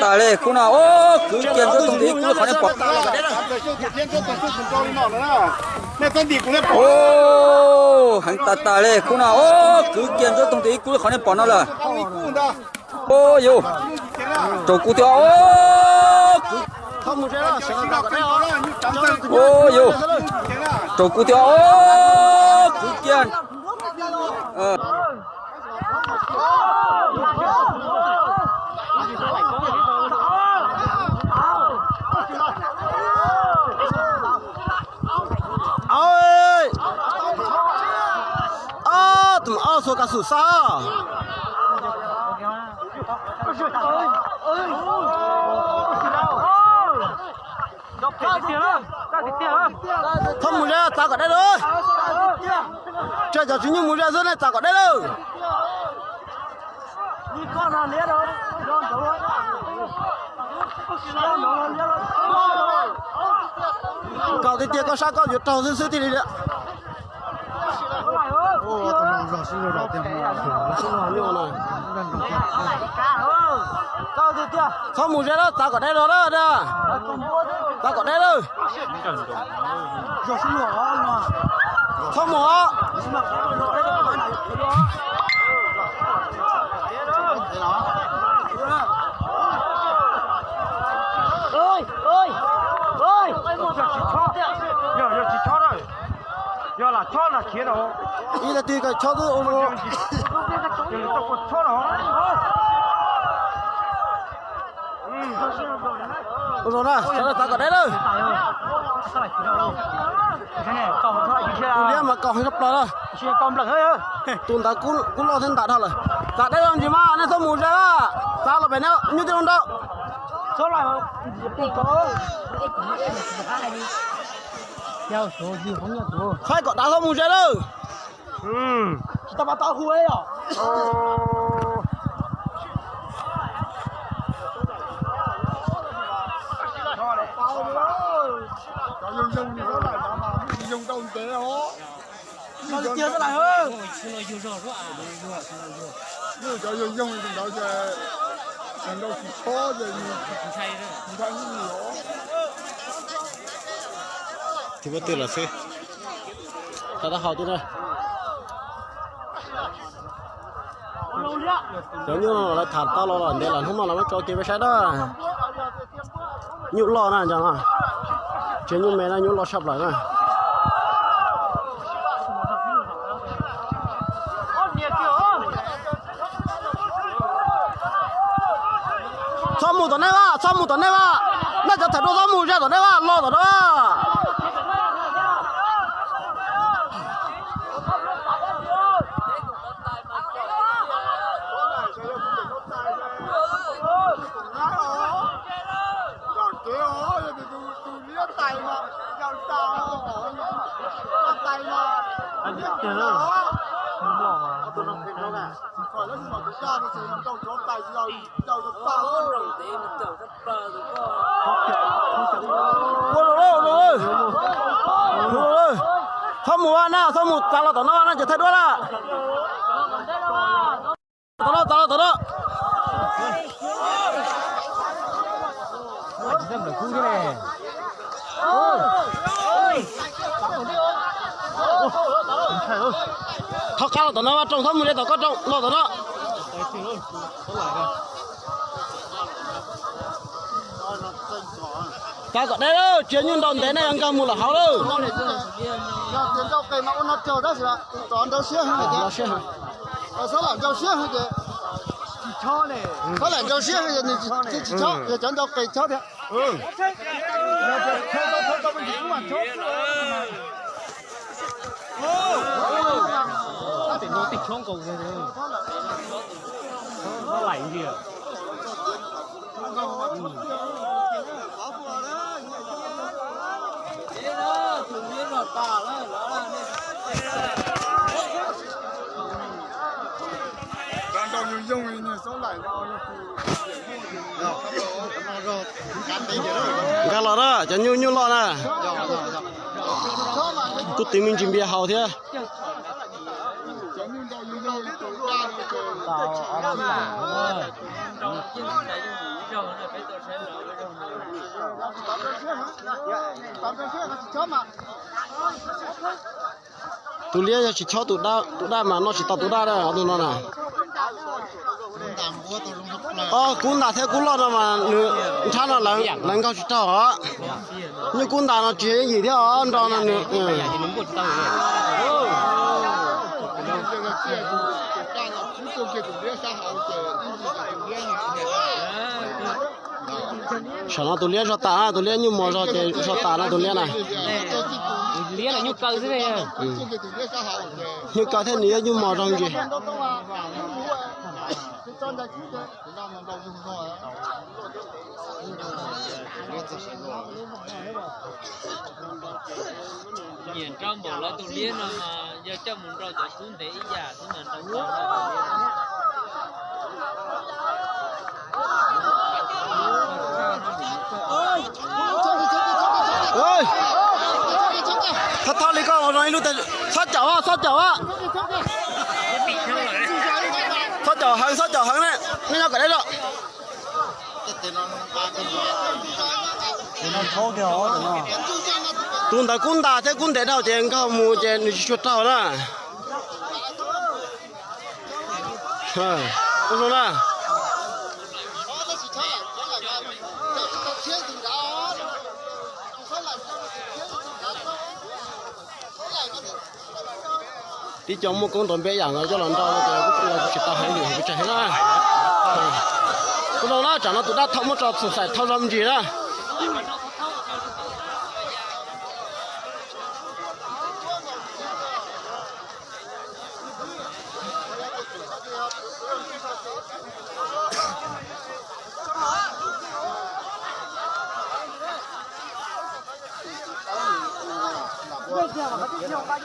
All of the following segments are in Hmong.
Tas li khub no, o, kwv kiag Ntsuab Toog tus ib kub qhov nej pom. O, heev tas tas li khub no, o, kwv kiag Ntsuab Toog tus ib kub qhov nej pom no lawm. O, yus, raug kuv tiag, o, kwv, o, yus, raug kuv tiag, o, kwv kiag. Ob, tus aub xuas kas xum xaj. Txhob mus ze, txav kom deb lawm. Tsam cov tsis nyuj mus ze xwb nej txav kom deb lawm. Kaum tiag tiag, koj sab koj yuav raug xwb xwb tiag li. Txhob mus ze lawm, txav kom deb lawm, txav kom deb lawm. Txhob mus os. Yog, yog tsis chob na, yog lam chob lam khiav rau. Ib tag twg koj chob xwb ua zoo. Ua zoo na, sawv daws txav kom deb lawm. Tus liab mas kaus heev tshaj plaws na. Tus ntawd kub loj thiab ntam dhau lawm. Txav deb lawm ntsis mas nej txhob mus ze, txav los pem nej nyuj tij zoo nraug. Qhaib kom dav txhob mus ze lawm. Cov yoog yoog ntawd ces nrau tsis chob ces ntshai ntshai hnub nws os. Tus pab twg los xwb. Tab tab hau twb na. Cov nyuj no lawv tham tau los los ntev lawm, hnub no lawv muab tso kiag peb saib na. Nyuj loj na cov no. Tsis nyuj me na, nyuj loj tshaj plaws na. Txhob mus tom nej vaj, txhob mus tom nej vaj. Nej cov tham dua txhob mus ze tom nej vaj, los tom no. Ua zoo lawm, ua zoo lawm. Txhob mus na, txhob mus txav los tom no na, cov thaij duab na. Tom no, txav los tom no. Thov qab los tom no, Rooj, txhob mus li tom koj, Rooj, los tom no. Txav kom deb lawm, tsis nyuj nrau ntev nej yuav nkag mus lawm hauv lawm. Txhob lam nrau siab, tsis chob, yog cov nrau qes chob thiab. Nkag los na, cov nyuj nyuj loj na. Kuj twv me ntsis npias haus thiab. Tus liab yog tsis chob tus daj mas noj tsis tau tus daj, ob tug no na. Ob kub ntas thiab kub loj no mas nws nrhab no lawv nkaug tsis raug os. Nyuj kub ntas no tsis yog yooj yim thiab os, nrau no nws. Saum no tus liab zog tas, tus liab nyuj mos zog ces zog tas no tus liab na. Nyuj kaw thiab nws yog nyuj mos zog ntsis. Nyiam nrau npaum lawv tus liab no mas yog coj mus nrau cov kub ntev ib yam xwb mas nrau tau. Thab thab li koj zoo ib lub, txhob caum, txhob caum. Txhob caum heev, txhob caum heev ne, nej nyob kom deb zog. Tus ntawd kub ntas thiab kub ntev dhau ces nkaug mus ces nws tsis tshua raug na. Ua zoo na. Tib co muaj koob nrov npe yam no coj los nrau no ces kuj tsis tau hais lus pes tsawg thiab na. Kuj zoo na, tsam no tus dab thau muab tso txhum xaim thau zog me ntsis na.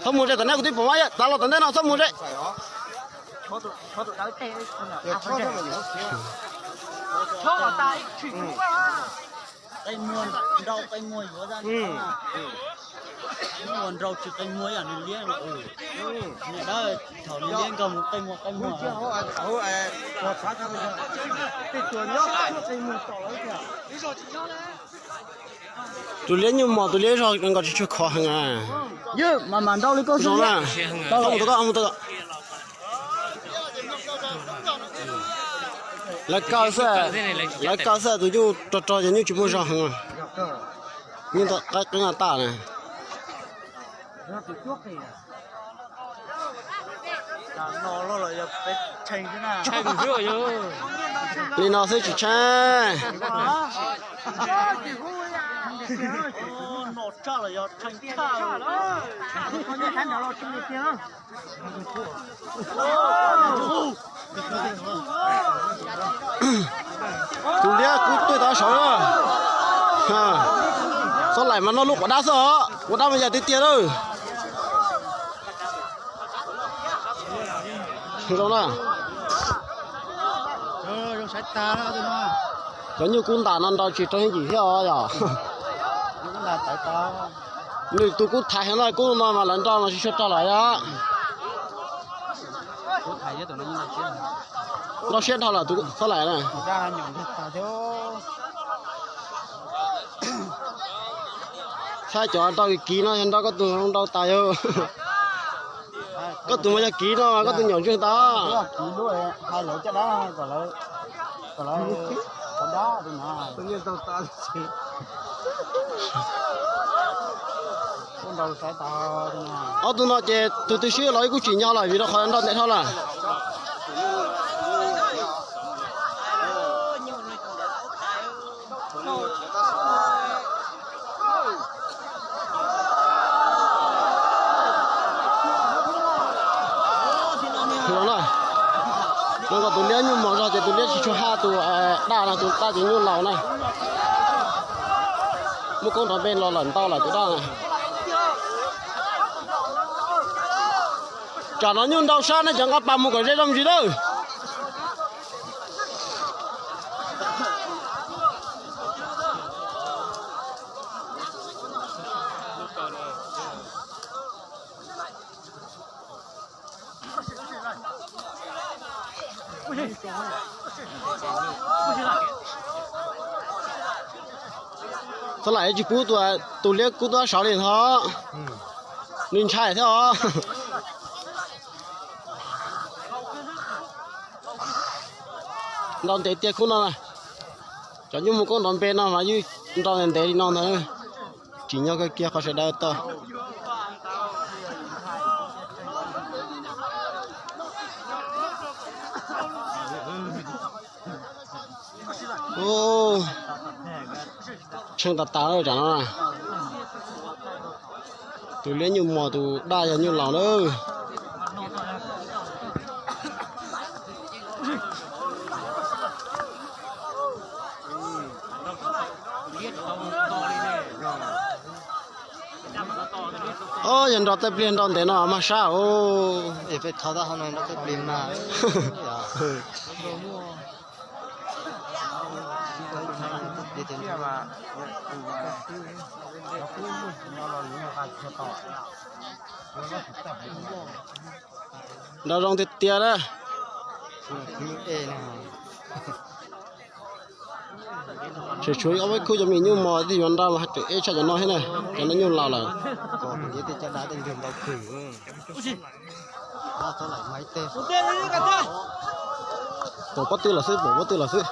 Txhob mus ze tom nej, kuv twb pom mab tav los tom ntej no, txhob mus ze. Qe muag nrau qe muag yuav zaj, muag nrau tsis qe muag ib yam nws liab. Niam dab thaum nws liab nkaug mus qe muag qe muag. Tus liab nyuj mos tus liab zog nkaus tsis tshua khov heev. Yog mas mas nrau li koj zoo na. Mus tau koj, mus tau koj. Lawv kaw xwb, lawv kaw xwb, tus nyuj rog rog ces nyuj tsis muaj zog heev. Nyuj qeeb qeeb tag na. Li no xwb tsis tsheej. Tus liab kuj tuaj tau saud na. Xob laim mas noj lub quav dab xwb os, quav dab mas yam tiag tiag lawm. Zoo na. Cov nyuj kub ntas no nrau tsis raug yooj yim thiab os yog. Nws tus kub thaiv heev na, kub no mas lawv nrau mas tsis tshua raug lawm os. Nrau siab dhau lawm tus xob laim na. Saib cov nrau kiv no yog nrau koj tus nrau tas yog. Koj tus mas yog kiv no mas koj tus nyuam ntseeg tas. Ob tug no ces tus twg swb los kuj tsim nyog lawm vim rau qhov nrau ntev dhau lawm. Zoo na, tus liab nyuj mos zog ces tus liab tsis tshua haj tus daj no, tus daj ces nyuj laus na. Muaj koob nrov npe los lawm ntau lawm tus daj na. Tsam no nyuj nrau sab nej cov nqa pas mus kom ze zog me ntsis lawm. Txhob lam tsis pub tus liab kub tuaj saud li ntag. Nws ntshai thiab os. Nrau ntev tiag khub no na. Cov nyuj mus koob nrov npe no mas yeej nrau ntev ntev li no ntag. Tsim nyog kawg kiag qhov sawv daws tau. Tsheej tas tas lawm tsam no. Tus liab nyuj mos, tus daj yog nyuj laus lawm. Ob, yog nrau tej pliag nrau ntev no mas sab os. Es peb thov tau hauv no nrau tej pliag mas. Nrau zoo tiag tiag na. Tseem tshuav ob peb khub cov me nyuj mos thiaj yuav nrau los haj tseem eb tshaj cov no thiab na. Cov no nyuj laus lawm. Pom pob tw los xwb, pom pob tw los xwb.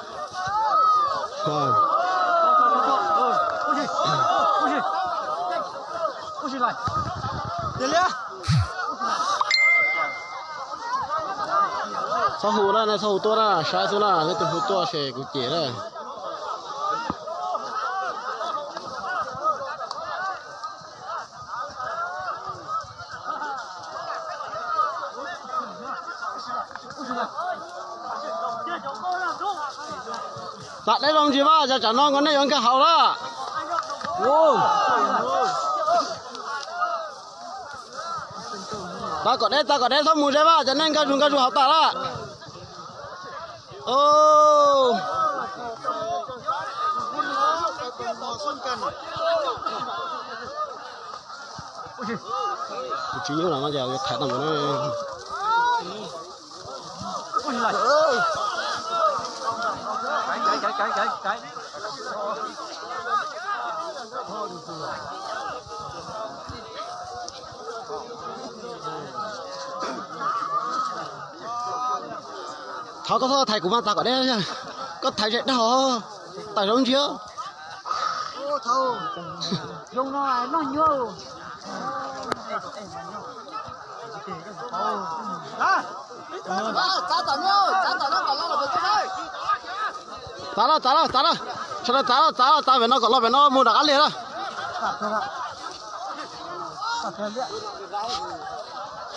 Txhob hu na, nej txhob hu tuaj na, saib xwb na, leej twg hu tuaj ces kuv cem na. Tam deb zoo ntsis mas, yog tsam no nkawd nej yuav nkag hauv lawm. Tas kom deb, tas kom deb, txhob mus ze mas, cov nej nkag zus nkag zus hauv tas lawm. Kuv tsis nyuaj los no ces yuav thaiv tau mus na. Thov koj txhob thaiv kuv mas, tas kom deb, koj thaiv zem dag os, tas zoo ntsia. Txav lawm, txav lawm, txav lawm. Sawv daws txav lawm, txav lawm, txav pem no kom los pem no mus nram qab liag lawm.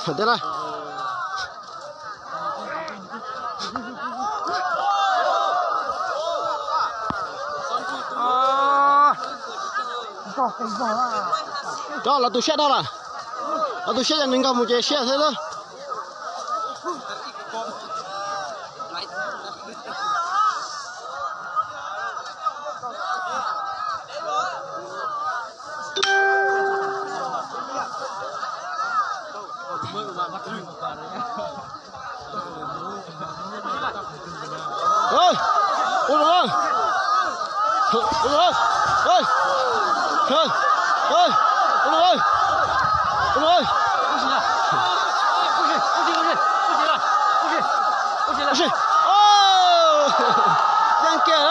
Tiag na. Cov los tu siab dhau lawm. Los tu siab ces nws nkag mus ces siab xwb lawm. Yeej kiag.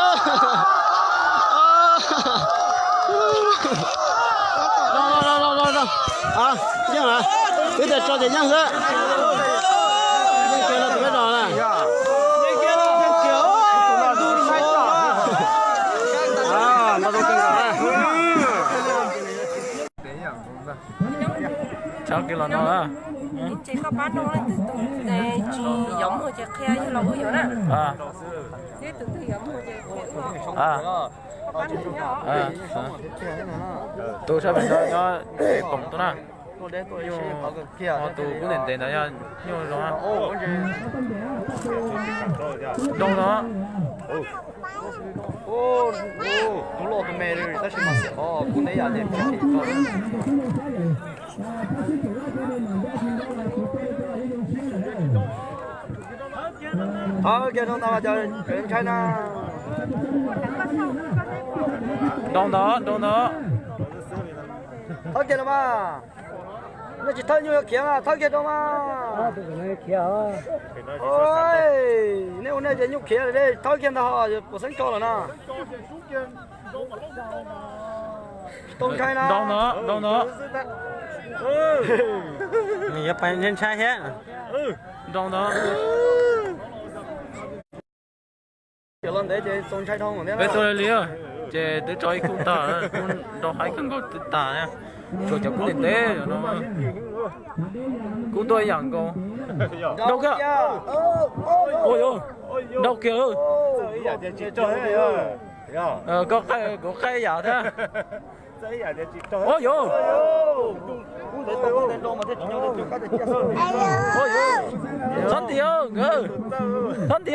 Yeej, twb tias tso ces yeej xwb. Yeej kiag no tus peb zos na. Txhob kiag los no na. Ces koj pab nug leej twg tus tsis yuav muag ces qhia yog los ua yuav na. Tus twg yuav muag ces qhia wb. Tus sab pem no nyob tsev koom tuaj na. Nyuj, tus kub ntev ntev ntawd yog nyuj zoo. Zoo no. Tus loj tus me li tab sis mas xim qhov kub ntev yam ces. Thov kiag zoo ntau mas cov ntshai na. Nrau ntawd, nrau ntawd. Thawb kiag rau mas. Nej tsis thawb nyuj yuav khiav mas thawb kiag rau mas. Nej ua nej ces nyuj khiav, thawb kiag ntag ho, puas xeeb tso lawm na. Tsis tau ntshai na. Nrau ntawd, nrau ntawd. Nws yuav pais ntshai thiab. Nrau ntawd. Peb tuaj li, ces twb tso ib kub tag, kub nrau haib kawg nkaus twb tag, tsuas cov kub ntev ntev no. Kub tuaj ib yam nkaus. Nrau kiag. Nrau kiag. Koj qaij kuv qaij ib yam thiab. Ua yuav. Txhob nti nkawd, txhob nti.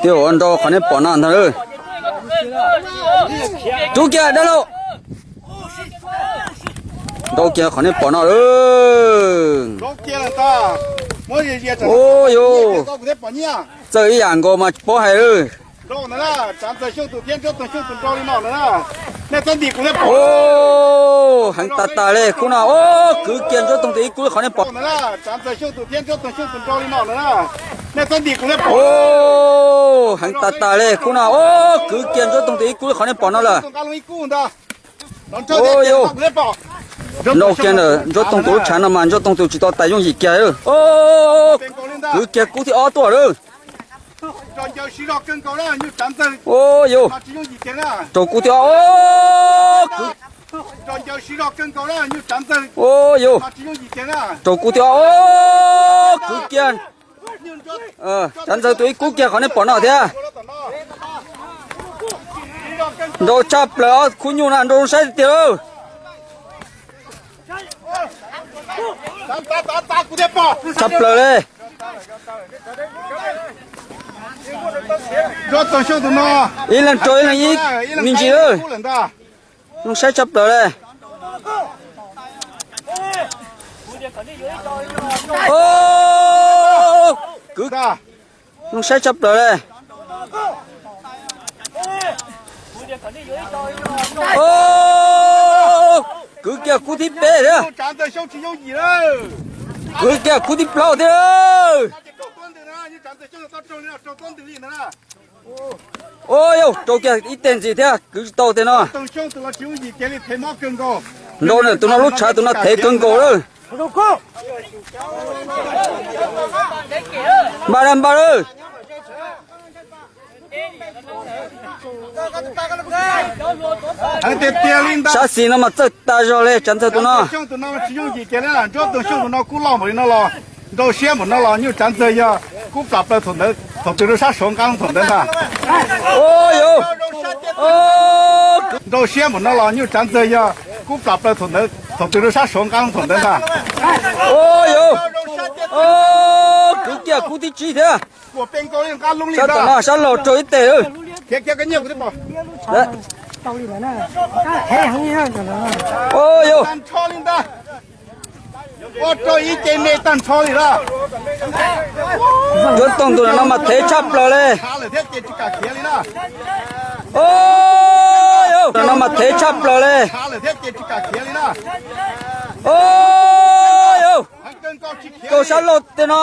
Twb ua nrau qhov nej pom no ntag. Rub kiag dab laug. Nrau kiag qhov nej pom no. Ua yuav. Txawj ib yam nkaus mas tsis paub hais lawm. Heev tas tas li kub no. Kwv kiag Ntsuab Toog tus ib kub li qhov nej pom. Heev tas tas li kub no. Kwv kiag Ntsuab Toog tus ib kub li qhov nej pom no lawm. Ua yuav. Nrau kiag ntawm Ntsuab Toog tus lub tshav no mas Ntsuab Toog tus tsis tau tais yooj yim kiag. Kwv kiag kub thib ob tuaj lawm. Ua yuav. Raug kub thib ob. Kwv. Ua yuav. Raug kub thib ob. Kwv kiag. Tsav Ntxawg tus ib kub kiag qhov nej pom no thiab. Nrau tshaj plaws ob khub nyuj na, nrau zoo saib tiag tiag. Tshaj plaws li. Ib leeg raug ib leeg ib me ntsis lawm. Zoo saib tshaj plaws li. Kwv. Zoo saib tshaj plaws li. Kwv kiag kub thib peb thiab. Kwv kiag kub thib plaub thiab. Ua yuav, raug kiag ib teg ntxiv thiab, kwv tsis tau tej no. Nrau ntawm tus no lub tshav, tus no thev kawg nkaus lawm. Npaj lawm, npaj lawm. Sab xis no mas txawj tas zog li, Tsav Ntxawg tus no. Nrau siab npaum no los Nyuj Tsav Ntxawg yog kub plam plaws thaum ntawd, thaum twg rau sab Suav nqab loo thaum ntawd ntag. Nrau siab npaum no los Nyuj Tsav Ntxawg yog kub plam plaws thaum ntawd, thaum twg rau sab Suav nqab loo thaum ntawd ntag. Kwv kiag kub thib tsib thiab. Sab tom no sab laug raug ib teg. Ua yuav. Ua rau ib ce me tag nrho li lawm. Ncuav toog tus no mas thev tshaj plaws li. Ua yuav, no mas thev tshaj plaws li. Ua yuav, kaus sab laug tej no.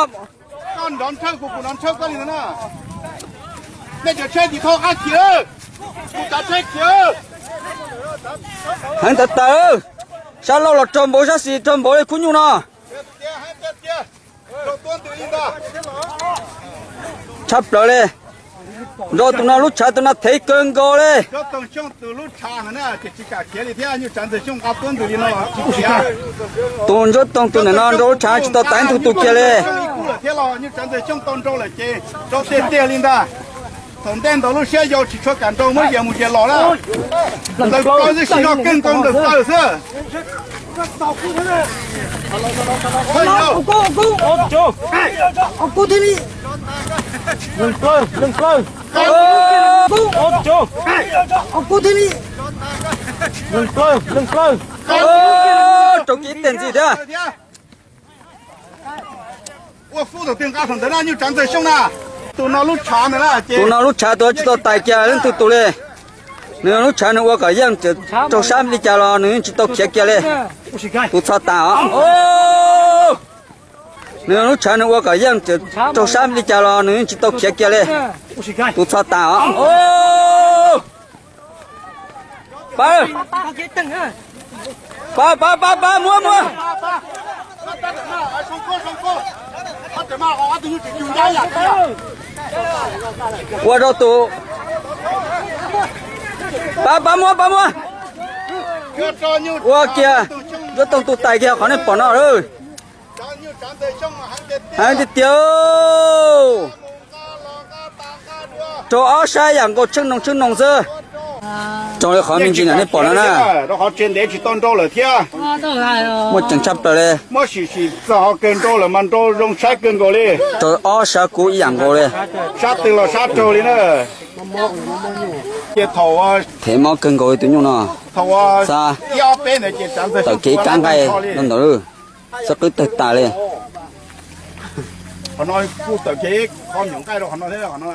Heev tas tas. Sab laug los raug npaum, sab xis raug npaum li khub nyuj no. Tshaj plaws li. Nrau tus no lub tshav tus no thev kawg nkaus li. Tus Ncuav Toog tus ntawm no nrau lub tshav tsis tau tais tus tus kiag li. Thaum ntej ntau lub siab yau tsis tshua kam nrau muab yias mus yias los na. Ntawm plaws xwb, sib zog kawg nkaus ntawm plaws xwb. Leej plaws, leej plaws. Raug kiag ib teg. Ntxim thiab. Tus no lub tshav tus tsis tau tais kiag leej twg tus li. Nws lub tshav nws ua kom yeej raug sab li cas los nws yeej tsis tau khiav kiag li. Tus txho tas os. Nws lub tshav nws ua kom yeej raug sab li cas los nws yeej tsis tau khiav kiag li. Tus txho tas os. Pab, pab, pab, pab, muab, muab. Ua rau tus, pab, pab muab, pab muab. Ua kiag, yuav tau tus tais kiag qhov nej pom no lawm. Heev tiag tiag. Raug ob sab yam nkaus, tsheej noog tsheej noog xwb. Raug li qhov me ntsis no nej pom no na. Rau qhov tsev ntev tsis tau nrau lawm thiab. Muaj ceem tshaj plaws li. Muab sim sim txog ho kawg nrau lawm mas nrau zoo saib kawg nkaus li. Raug ob sab kub ib yam nkaus li. Sab twg los sab raug li na. Ces thaum, them mob kawg nkaus li tus nyuj no. Thaum, xav, ib ob peb ntawd ces tawm kiag ib kab nqaij ntawd ntawd, xab qwb tawg tas li. Qhov no kuj tawm kiag ib qho nyuam nqaij rau qhov no thiab qhov no.